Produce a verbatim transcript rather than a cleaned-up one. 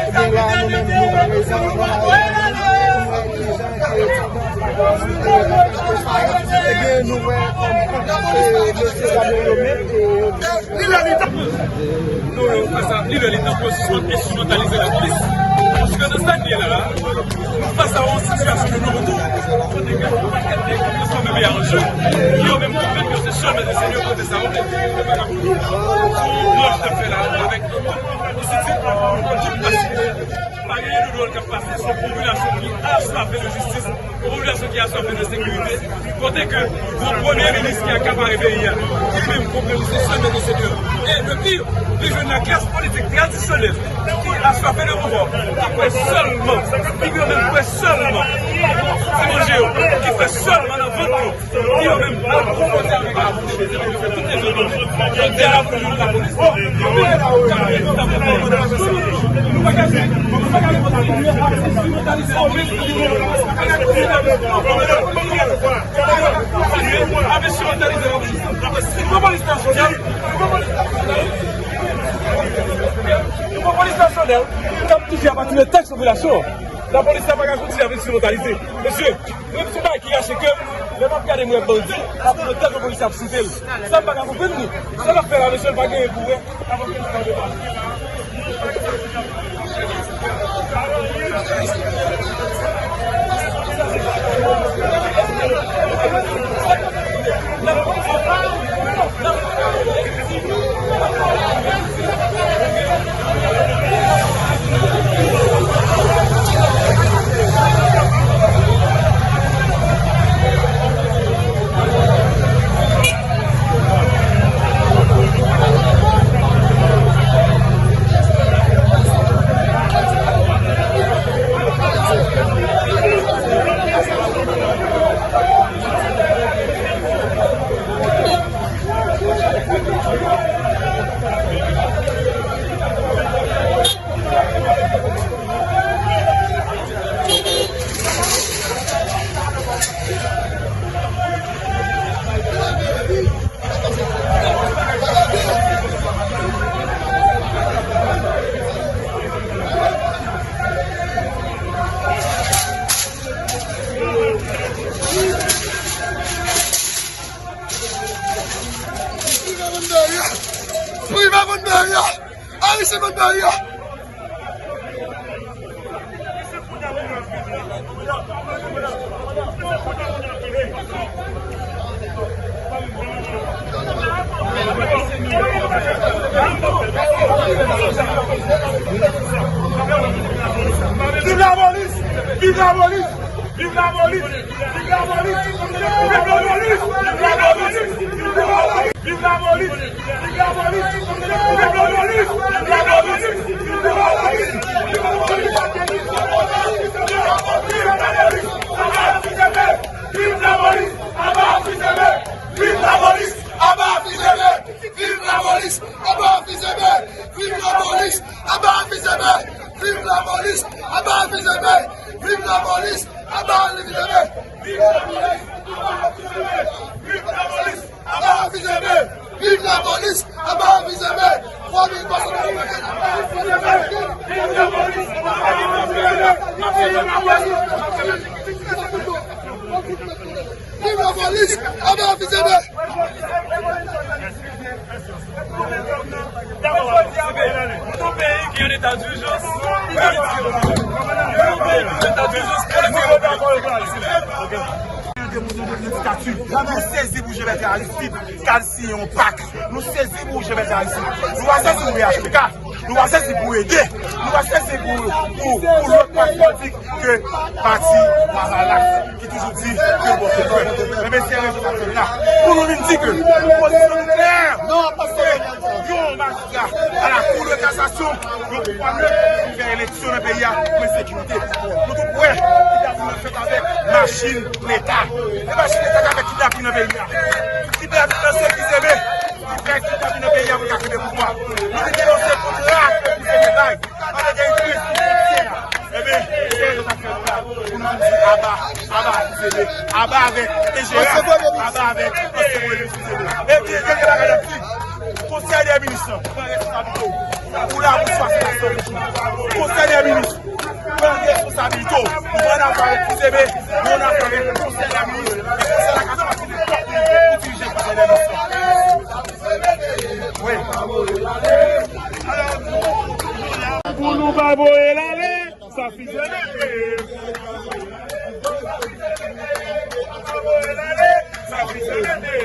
Ebyen la, nou menm nou prezan nan lari pou nou wè kijan ke ebyen nou wè kòm, e, mesye Gabriel yo menm, e, yo di Nou, nou fè sa, li lè li tan pou yo sispann enstrimentalize lapolis. Paske nan sa n ye la, nou fas a yon sitiyasyon de non-retou, kote gen yon pakèt nèg ki transfòme peyi a an jou, ki yo menm konprann ke se sèl mèt e senyè kote sa yo, e pa ka pou nou. Mwen, j t ap fè la avèk tout, tout, tout, tout, pa gen de dwòl k ap pase, se yon popilasyon ki aswafe de jistis. Yon popilasyon ki aswafe de sekirite, kote ke yon premye minis ki akapare peyi a, li menm konprann li se sèl mèt e senyè. E le pire, li jwenn la klas politik tradisyonèl ki aswafe de pouvwa, ki kwè sèlman, ki yo menm kwè sèlman se manje yo, ki kwè sèlman nan vant yo, ki yo menm al pwopoze avèk la Nouvo polis nasyonal k ap touche apati de tèks popilasyon an. Lapolis la pa ka kontinye ap enstrimentalize. Mesye, menm si bagay ki rache kè m, lè m ap gade m wè bandi ap pran tèt yon polisye ap soute l. Sa m pa ka konprann li. Sa l ap fè la, mesye, l pa genyen pou wè. Priva Vandalia! Ayisyen Vandalia! Viv lapolis! Viv lapolis! Viv lapolis! Viv lapolis! Viv lapolis! Viv lapolis! Viv lapolis! Viv lapolis! Viv lapolis! Viv lapolis! Viv lapolis! Viv lapolis! Viv lapolis! Aba Fils Aimé! Viv lapolis! Aba Fils Aimé! Viv lapolis! Aba Fils Aimé! Viv lapolis! Aba Fils Aimé! Viv lapolis! Aba Fils Aimé! Viv lapolis! Aba Fils Aimé! Viv lapolis! Aba Fils Aimé! Viv lapolis! Aba Fils Aimé! Viv lapolis! Aba Fils Aimé! Twa mil twa san dola! Viv lapolis! Aba Fils Aimé! Viv lapolis! Aba Fils Aimé! Yon peyi ki an eta dijans politik. Yon peyi ki an eta dijans politik. Nou sezi pou Jean-Bertrand Aristide k al siyen yon pak. Nou sezi pou Jean-Bertrand Aristide. Nou pa sezi pou P H T K. Nou pa sezi pou ede. Nou pa sezi pou, pou, pou lòt pati politik ke pati Lavalas ki toujou di ke l bò se frè. Enben, se rezon sa k fè n la. Pou nou vin di ke pozisyon nou klè. Se yon majistra a la Cour de cassation, yon pouvwa nèf pou fè eleksyon nan peyi a pou ensekirite. Nou tout wè kidnapin nan fèt avèk machin Leta. E machin Leta k ap fè kidnapin nan peyi a. Ki pèmèt nan sekirize, ki fè kidnapin nan peyi a pou l ka kenbe pouvwa. Nou te denonse kontra ke Fils Aimé bay. Pale de enterè sou fwontyè a. Enben, se rezon sa k fè nou la. Pou nou di aba, aba Fils Aimé, aba avèk enjeran, aba avèk ansyen premye minis Fils Aimé. E ki dènye bagay n ap di, Konsèy dè minis lan, pran responsabilite w. Ou la pou swasanndisenk jou. Konsèy dè minis, pran responsabilite w. Nou pa nan afè avèk Fils Aimé, nou nan afè avèk Konsèy dè minis. E Konsèy la ka chwazi nenpòt moun pou dirije Konsèy dè minis lan. Wi. Pou nou pa voye l ale, sa Fils Aimé. Sa Fils Aimé.